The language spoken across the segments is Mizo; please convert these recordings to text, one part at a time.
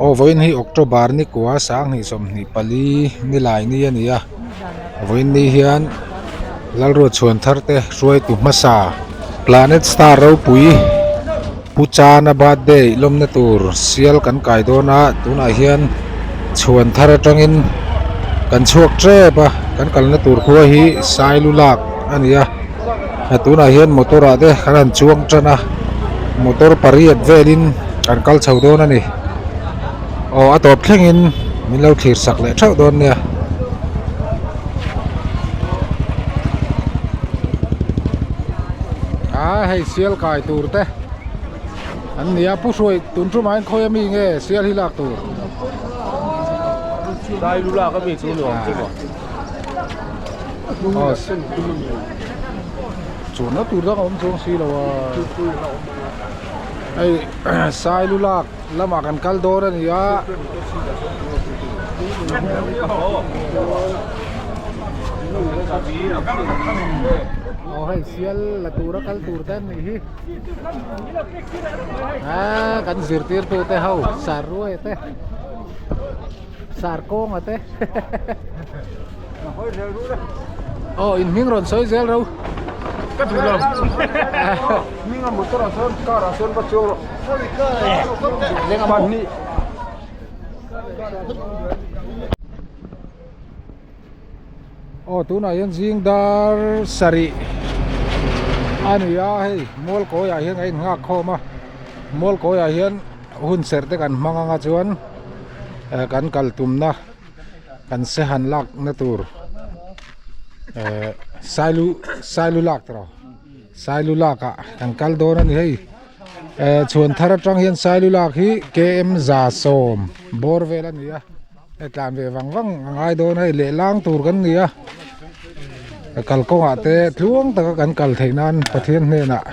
Aw vawiin hi October ni kua sanghnih sawmhnih pali nilai ni a ni a vawiin ni hian Lalruat chhuan thar te hruaitu hmasa Planet Star ropui Pu Chana birthday lawmna tur sial kan kai dawn a tunah hian chhuan thar atangin kan chhuak tep a kan kalna tur khua hi Sailulak a ni a. Tunah hian motor ah te kan han chuang tan a motor pariat velin kan kal chho dawn a ni aw a tawp thlengin min lo thlir sak leh theuh dawn nia. A hei sial kai tur te an ni a pu hruai tun tumah hian khawi ami nge sial hi lak tur. Dailulak ami chu ni awm chu maw. Chuanna tur dang a awm chuang si lo a hei sailu lak lamah kan kal dawn a ni a aw hei sial la tura kal tur te an nih hi aaa kan zirtirtu te ho sarruai te. Sar kawnga te aw in hming rawn sawi zel ro ka duh lo hming a motor ah sawn car ah sawn va chuang rawh pahnih aw tunah hian zing dar sarih a ni a hei mual kawiah hian a innghak khawm a mual kawiah hian hun serh te kan hmang anga chuan eh kan kal tumna kan se han lak na tur eh sailu sailu lak tawh sailu lak ah kan kal dawn a ni hei eh chhuan thar atang hian sailu lak hi km 110 bawr vel a ni a hei tlan ve vang vang a ngai dawn a hei lehlang tur kan ni a kalkawngah te tluang taka kan kal theih nan Pathian hnenah.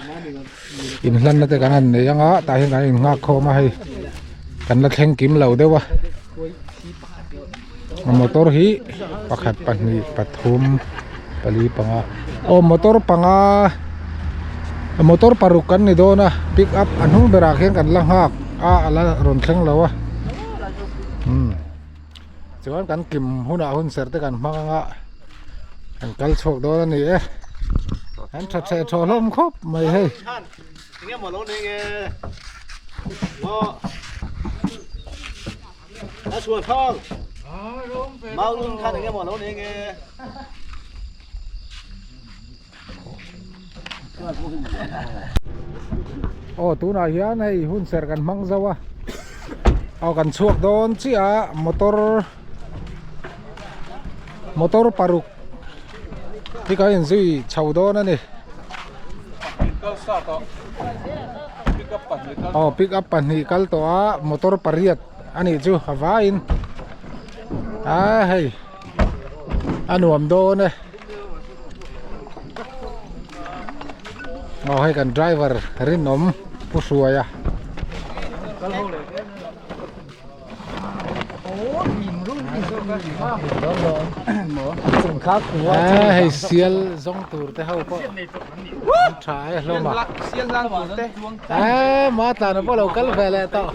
Inhlanna te kan han nei anga tah hian kan innghak khawm a hei kan la thleng kim lo deuh a motor hi pakhat pahnih pathum pali panga aw motor panga motor paruk kan ni dawn a pick up a hnung berah khian kan la nghak a a la rawn thleng lo a umm chuan kan kim hunah hun serh te kan hmang anga kan kal chhuak dawn a ni e an tha theh thaw hlawm khawp mai hei Aw tunah hian hei hun serh kan hmang zo a aw kan chhuak dawn chiah a motor motor paruk hi kan inzui chho dawn a ni aw pick up pahnih kal tawh a motor pariat a nih chu a vaiin a hei a nuam dawn e. Aw hei kan driver rinawm pu hruai a. Hei sial zawng tur te ho pawh an tha e hlawm a. Eee ma tlan pawh lo kal ve leh tawh.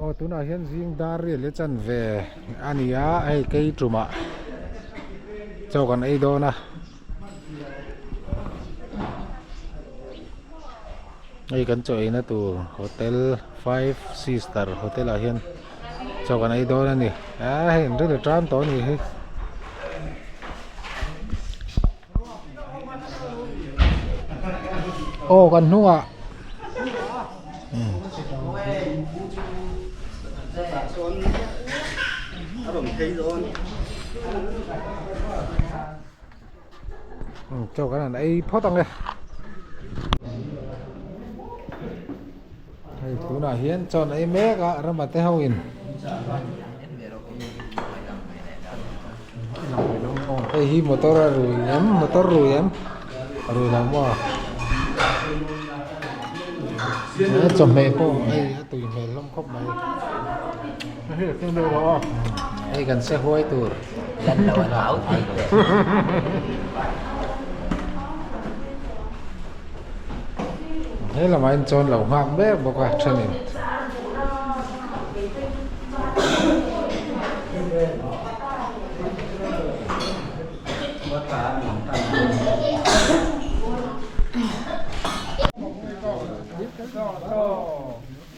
Aw tunah hian zing dar rial hi chan ve a ni a hei kei tumah chaw kan ei dawn a hei kan chaw eina tur hotel five sister hotel ah hian chaw kan ei dawn a ni a hei an rilru tan tawh a nih hi. Aw kan hnungah chaw kan han ei phawt ang e hei tunah hian chaw an ei mek a rama te ho in. Hei hi motor a rui em motor rui em a rui lo maw a chawhmeh pawh hei a tui hmel hlawm khawp mai hei kan se huai tur He lamah hian chuan lo nghak mek bawk a thenin.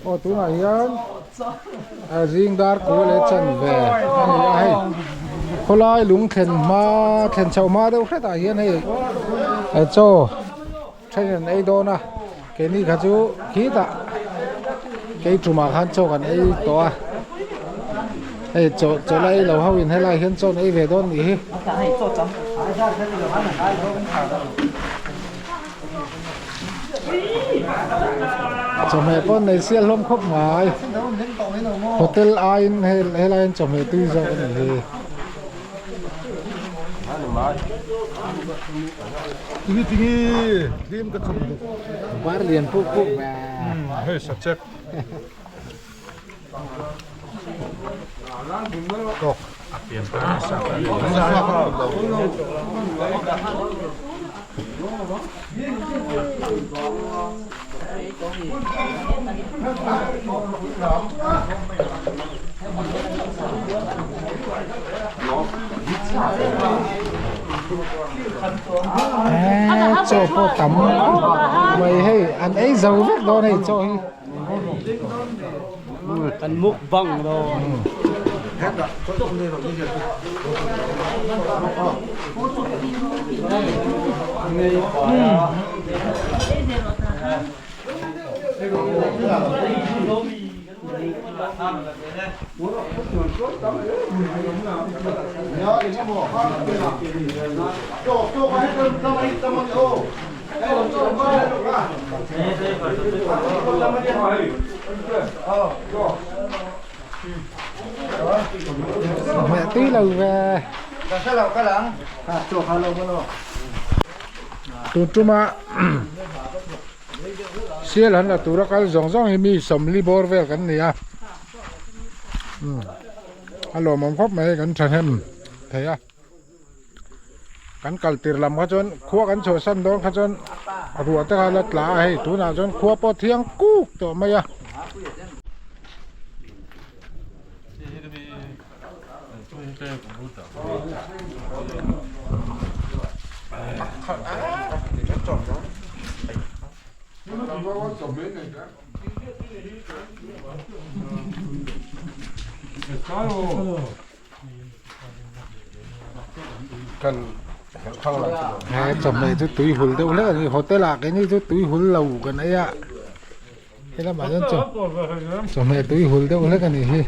Aw tunah hian zing dar kawi leh chanve a ni a hei khawlai lung thlen hma thlen chhoh hma deuh hretah hian hei chaw then an ei dawn a keini kha chu khitah kei tumah khan chaw kan ei tawh a hei chaw chaw la ei lo ho in helai hian chaw an ei ve dawn nih hi. Chawhmeh pawh nei sial hlawm khawp mai hotel aiin hei helai hian chawhmeh tui zawk a nih hi. Bar lian puk puk ve. Hei sachek. Chaw pawh tam mai hei an ei zo vek dawn hei chaw hi. Kan mukbang lo. Mẹ tí lâu về tun tuma sial han la tura kal zawng zawng hi mi sawmli bawr vel kan ni a a lawmawm khawp mai kan thahnem thei a. Kan kal tir lam kha chuan khua kan chhuahsan dawn kha chuan ruah te kha la tla a hei tunah chuan khua pawh thiang kuk tawh mai a. He chawhmeh chu tui hul deuh hlek a ni hotel ah keini chu tui hul lo kan ei a he lamah hian chaw chawhmeh tui hul deuh hlek a nih hi.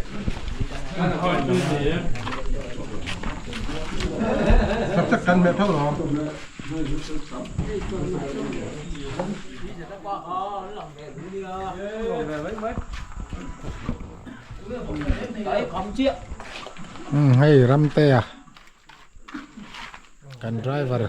Hei Ramtea kan driver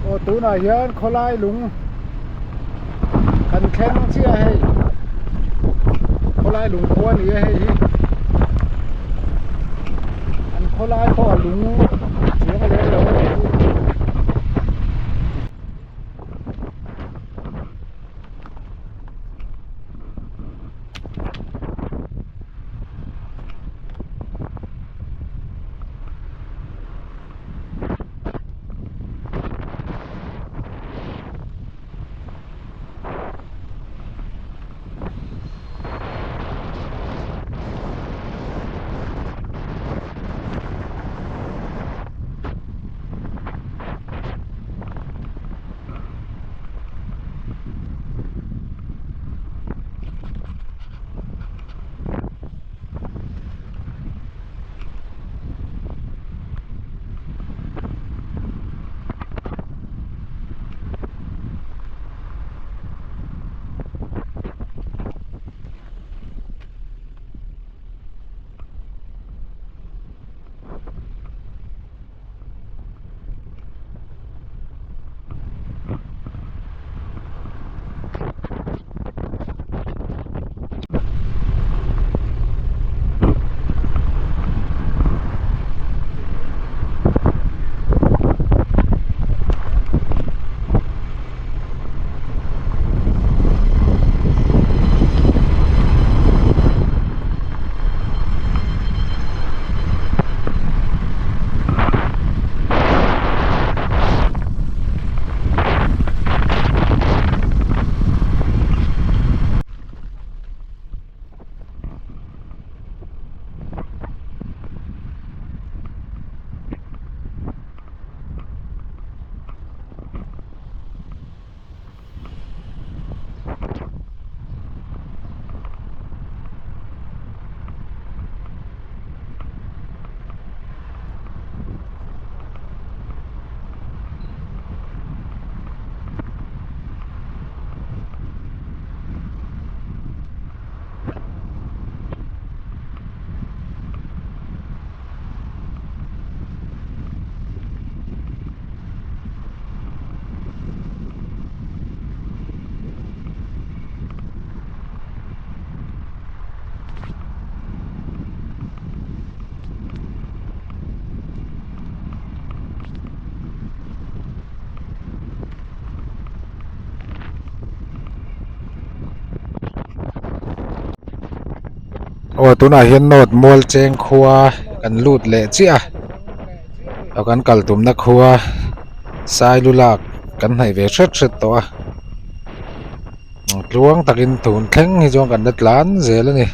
aw tunah hian khawlai lung kan thleng chiah hei khawlai lung khua a ni a hei hi an khawlai pawh a lung chiang lem lo a ni hi. Aw tunah hian North Mualcheng khua kan lut leh chiah a aw kan kal tumna khua Sailulak kan hnaih ve hret hret tawh a tluang takin tun thleng hi chuan kan la tlan zel a ni.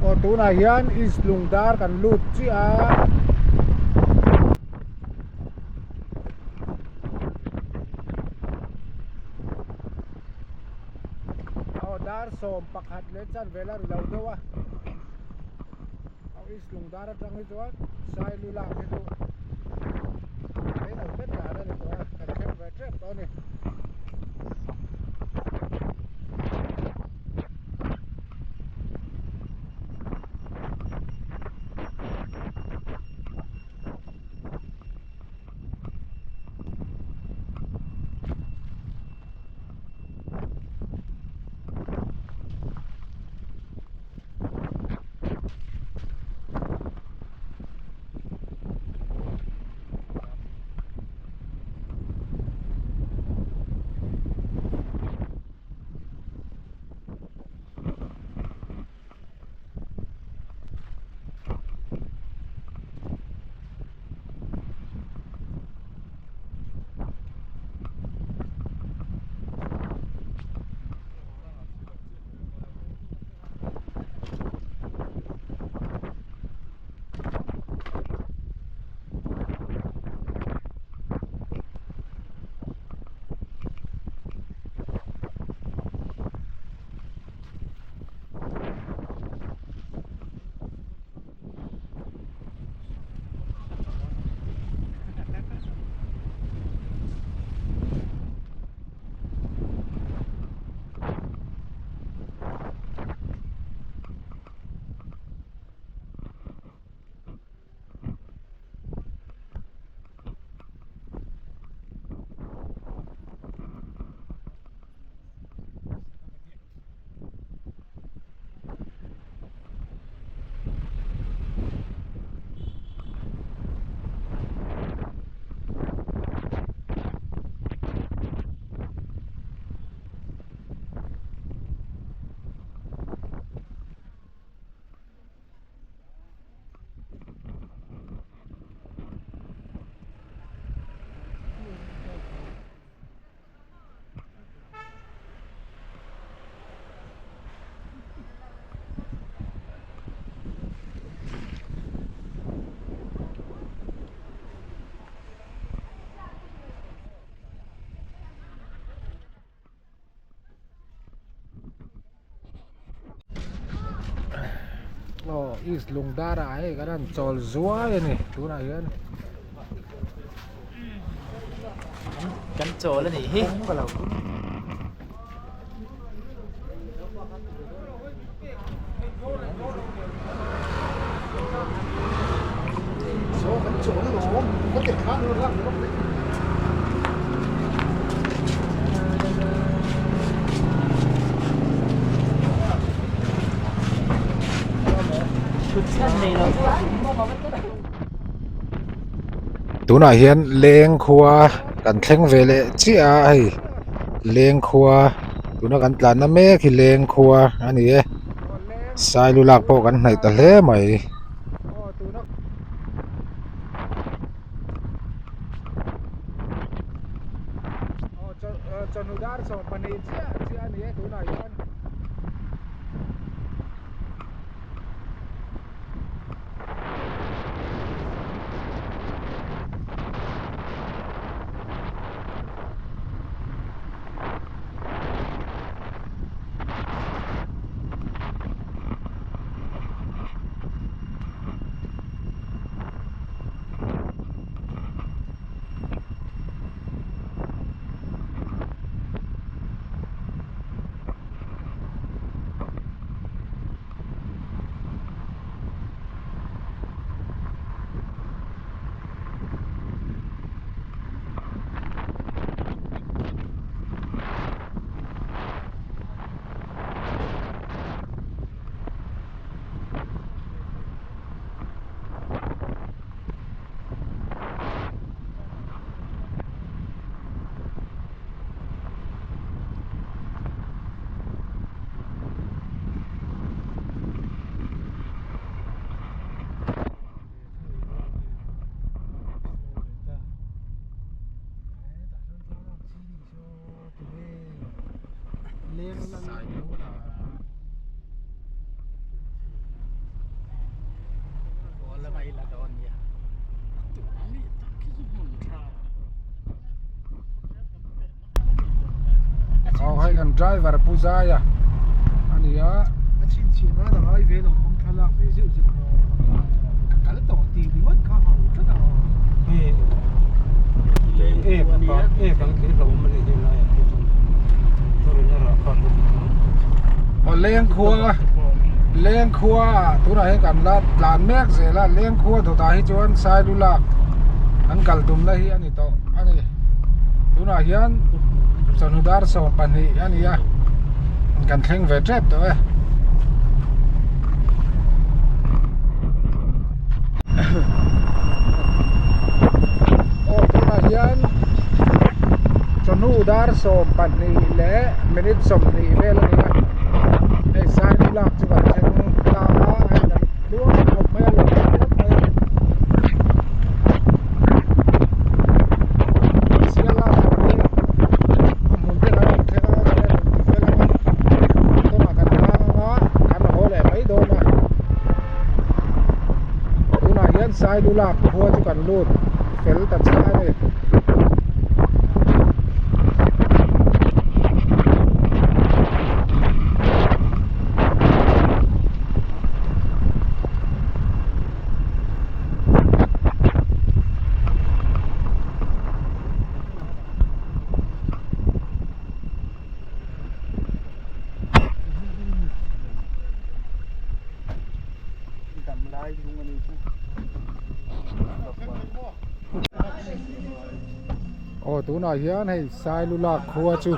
Aw tunah hian East Lungdar kan lut chiah a. Aw dar 11 leh chanvel a ri lo deuh a. Aw East Lungdar atang hi chuan Sailulak hi chu rei lo te tlan a ni tawh a, kan thleng ve tep tawh a ni. Aw East Lungdar ah hei kan han chawl zuai a ni tunah hian. Kan chawl a nih hi. Tunah hian leng khua kan thleng ve leh chiah a hei leng khua tuna kan tlanna mek hi leng khua a ni e sailu lak pawh kan hnaih ta hle mai. Aw hei kan driver pu Zaia a ni a. A chhinchhiah nan a ngai ve lo awm thlalak ve zeuh zeuh ka kal tawh tih ringawt kha a ho tlat a. Aw lengkhua lengkhua ah tunah hian kan la tlan mek zel a lengkhua dawtah hi chuan sailulak an kal tumna hi a ni tawh a ni tunah hian chawhnu dar 12 a ni a kan thleng ve tep tawh e. Aw tunah hian chawhnu dar 12 leh minute 20 vel a ni a hei sailulak chu kan thleng ta a hei kan tluang khawp mai a lo thleng mai a. Sial lak tur hi a hmun te kan rawn thleng a kan rawn ti fel ang a kawngah kan tlang ang a kan haw leh mai dawn a tunah hian Sailulak khua chu kan lut fel ta chiah a ni. Aw tunah hian hei Sailulak khua chu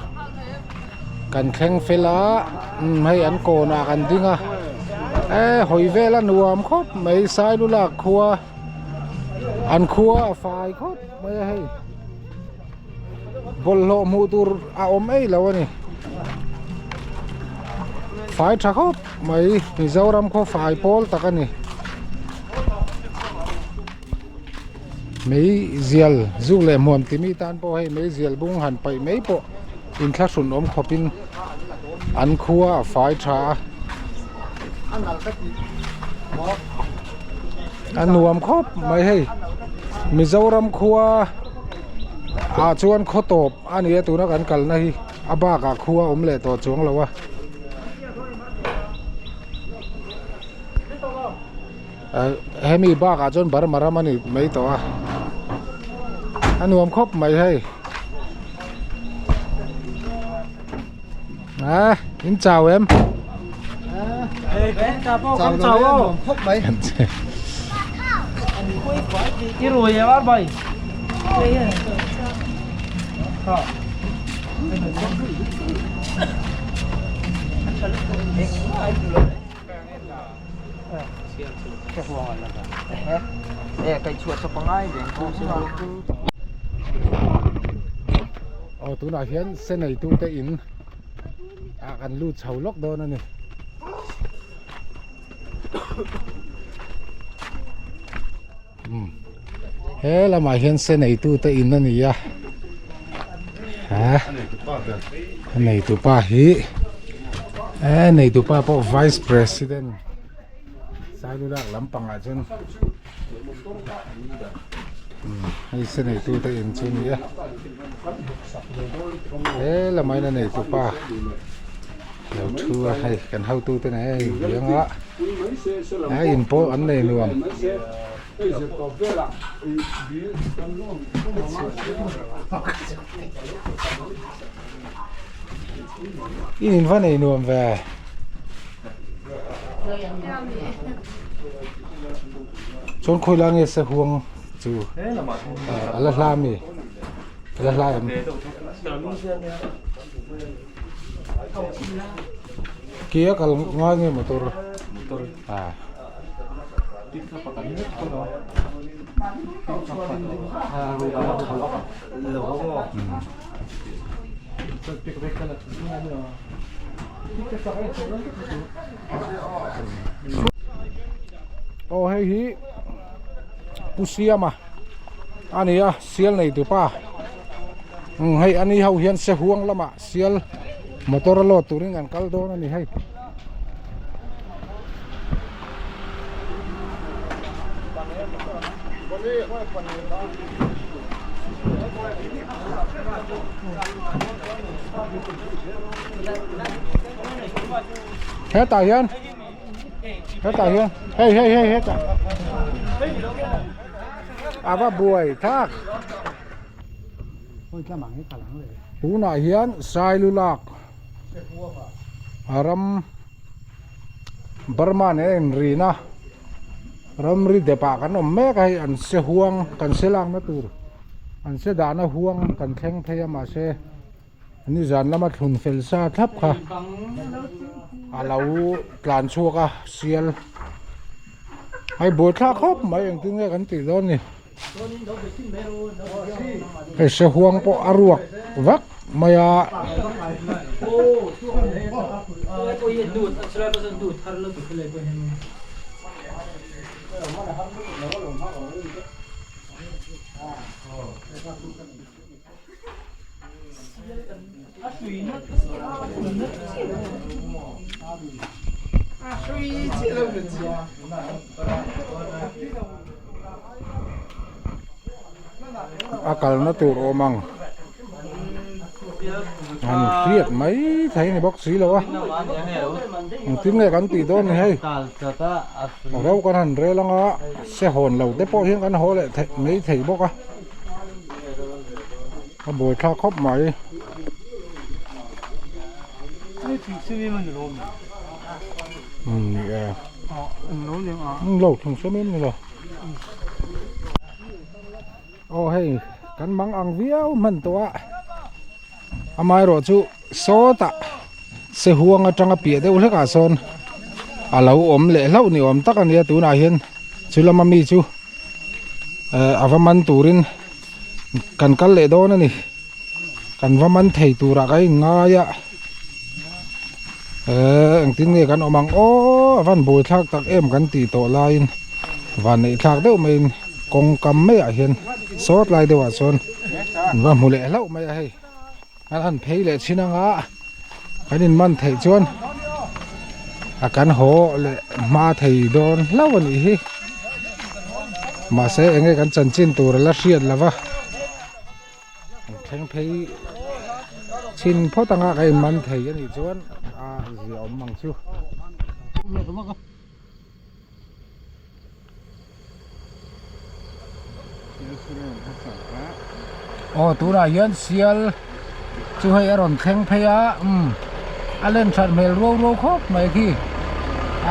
kan thleng fel a umm hei an kawnah kan ding a e hawi vel a nuam khawp mai Sailulak khua an khua a fai khawp mai a hei bawlhhlawh hmuh tur a awm ei lo a ni fai tha khawp mai Mizoram khaw fai pawl tak a ni. Meizial zuk leh hmuam timi tan pawh hei meizial bung han paih mai pawh inthlahrun awm khawpin an khua a fai tha a a nuam khawp mai hei Mizoram khua ah chuan khaw tawp a ni a tuna kan kalna hi a bakah khua a awm leh tawh chuang lo a. Hemi bakah chuan Burma ram a ni mai tawh a a nuam khawp mai hei a in chau em E kaihchhuah chawp a ngai reng chu se huang chu. Aw tunah hian se neitute in ah kan lut chho lawk dawn a ni. He lamah hian se neitute in a ni a ha a neitupa hi e neitupa pawh vice president Sailulak lampangah chuan hei se neitute in chu a ni a he lamah hian a neitupa lo thu a hei kan hotute nen a inbiang a a in pawh an nei nuam. In in va nei nuam ve. Chuan khawi lai nge se huang chu a la hla ami a la hla em. Ke a kal ngai nge motor a. Aw hei hi Pu Siama a ni a sial nei tu pa umm hei ani ho hian se huang lamah sial motor a load turin an kal dawn a ni hei. Hetah hian hetah hian hei hei hei hetah a va buai thak tunah hian Sailulak a ram Burma nen a inrin a ramri dep ah kan awm mek a hei an se huang kan se lakna tur an se dahna huang kan thleng phei a mahse nizan lama thlun fel sa thlap kha a lo tlan chhuak a sial hei buaithlak khawp mai engtin nge kan tih dawn ni. Hei se huang pawh a ruak vak mai a. A kalna tur awm ang an hriat mai thei a ni bawk si lo a engtin nge kan tih dawn ni hei ro kan han rel anga se hawn lo te pawh hian kan haw leh theih mai thei bawk a. A buai thlak khawp mai. Umm ni e. Umm lo thung sem em ni lo. Aw hei kan mang ang viau hman tawh a. Amaherawh chu sawtah se huang atanga piah deuh hlek ah sawn a lo awm leh hlauh ni awm tak a nia tunah hian chu lama mi chu eh a va man turin kan kal leh dawn a ni kan va man thei turah ka inngai a eh engtin nge kan awm ang aw a van buai thlak tak em kan tih tawh laiin van neih thlak deuh maiin kawng kam maiah hian sawt lai deuhah chuan an va hmu leh hlauh mai a hei kan han phei leh chin anga kan in man theih chuan a kan haw leh hma thei dawn hlauh a nih hi mahse eng nge kan chanchin tur a la hriat lo va an thleng phei chhin phawt anga ka in man thei a nih chuan a zia awm ang chu. Aw tunah hian sial chu hei a rawn thleng phei a umm a len that hmel ruau ruau khawp mai khi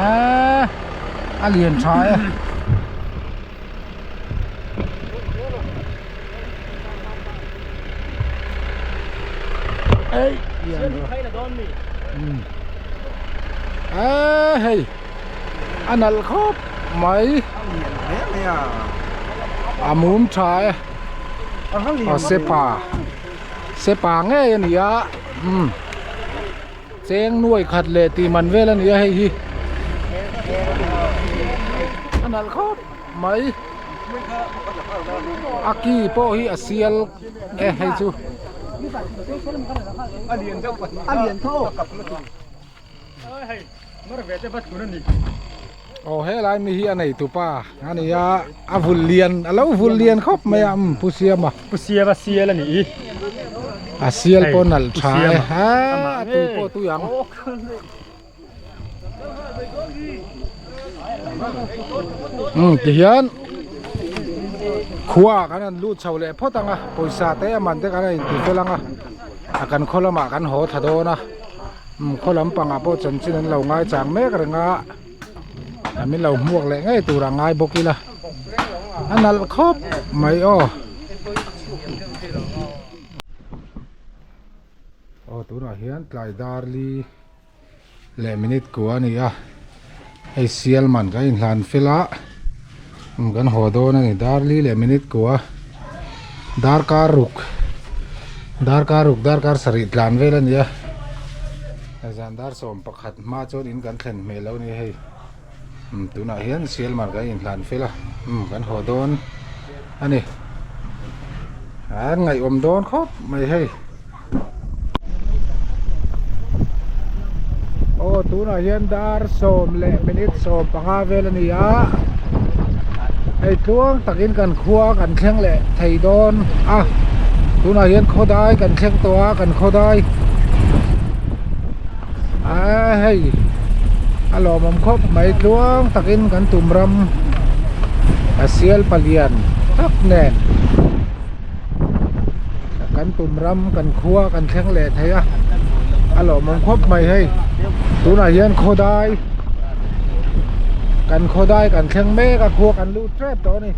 aaa a lian tha e. Ei lian umm aaa hei. A nalh khawp mai. A mum tha e aw sepa sepa ngei a ni a umm cheng nuai khat leh tih man vel a ni a hei hi a nalh khawp mai a ki pawh hi a sial e hei chu. Aw helai mi hi a nei tupa a ni a a vul lian a lo vul lian khawp mai a umm pu siama pu siama sial a nih hi a sial pawh nalh tha e ha a tui pawh tui ang umm tihian khua kan han lut chho leh phawt ang a pawisa te a man te kan han inti fel ang a a kan khaw lamah kan haw thla dawn a. Umm khaw lampangah pawh chanchin an lo ngaichang mek reng a a min lo hmuak leh ngei tur a ngai bawk ila a nalh khawp mai aw aw tunah hian tlai dar li leh minute kua a ni a hei sial man kan inhlan fel a umm kan haw dawn a ni dar li leh minute kua darkar ruk darkar ruk darkar sarih tlan vel a ni a zan dar sawm pakhat hma chuan in kan thlen hmel lo a ni hei umm tunah hian sial man kan inhlan fel a umm kan haw dawn a ni an ngaihawm dawn khawp mai hei. Aw tunah hian dar sawm leh minute 15 vel a ni a hei tluang takin kan khua kan thleng leh thei dawn a tunah hian khawdai kan thleng tawh a kan khawdai a hei a lawmawm khawp mai tluang takin kan tum ram a sial palian tak nen. Kan tum ram kan khua kan thleng leh thei a a lawmawm khawp mai hei tunah hian khawdai kan khawdai kan thleng mek a khua kan lut tep tawh a ni.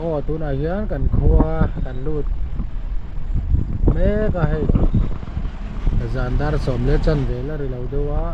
Aw tunah hian kan khua kan lut mek a hei zan dar sawm leh chan vel a ri lo deuh a.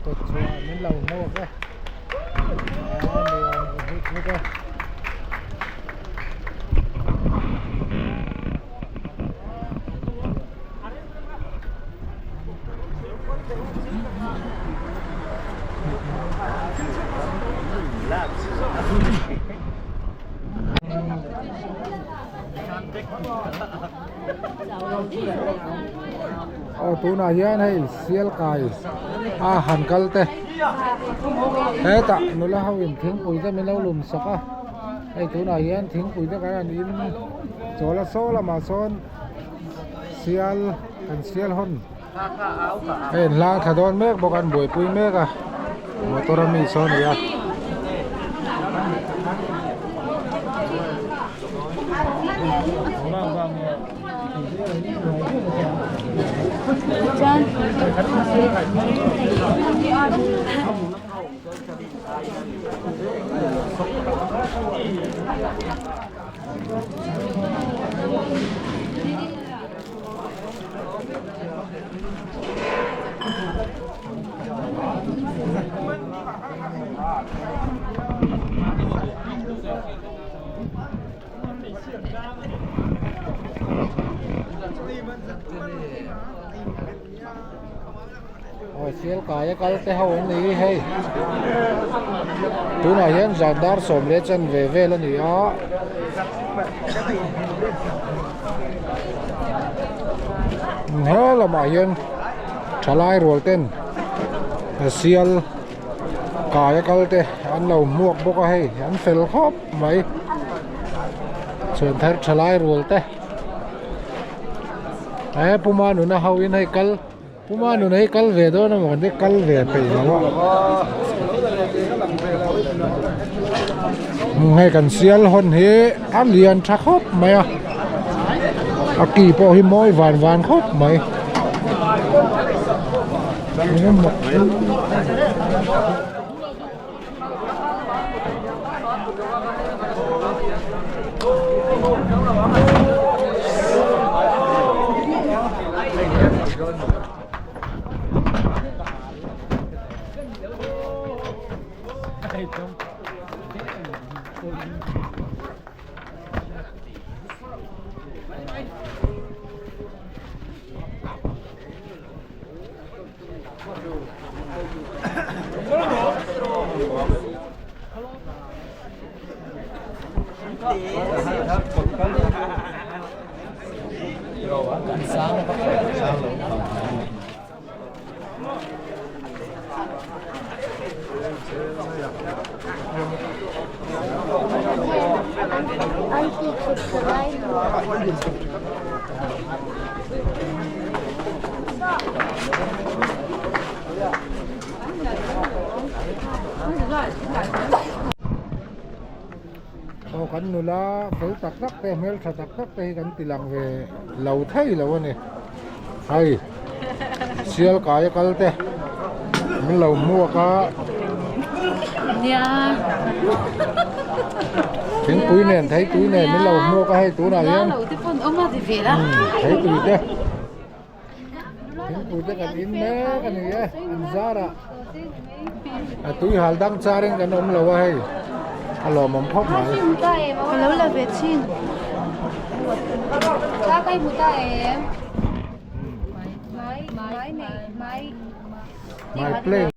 Kawt chhuah min lo hmuak e a nuam hut hut e. Aw tunah hian hei sial kai a han kal te hetah nula ho in thingpui te min lo lum sak a hei tunah hian thingpui te kan han in chawl a saw lamah sawn sial kan sial hawn hei an hlang thla dawn mek bawk a an buaipui mek a motor a mi saw a ni a. Aw sial kai a kal te ho an ni hei tunah hian zan dar sawm leh chanve vel a ni a. He lamah hian thalai rual ten sial kai a kal te an lo hmuak bawk a hei an fel khawp mai chhuan thar thalai rual te he puma nuna ho in hei kal puma nuna hi kal ve dawn emaw kan ti kal ve peih lo a hei kan sial hawn hi a lian tha khawp mai a a ki pawh hi mawi van van khawp mai. Aw kan nula fel tak tak te hmeltha tak tak te hi kan ti lang ve lo thei lo a ni hei sial kai a kal te min lo hmuak a thingpui nen theitui nen min lo hmuak a hei tunah hian theitui te. Thingpui te kan in mek a ni e an zarah a tui hal dang char in kan awm lo a hei a lawmawm khawp mai. Ka lo la ve thin. Ka kai hmu ta em? Mai mai mai mai. Mai plane.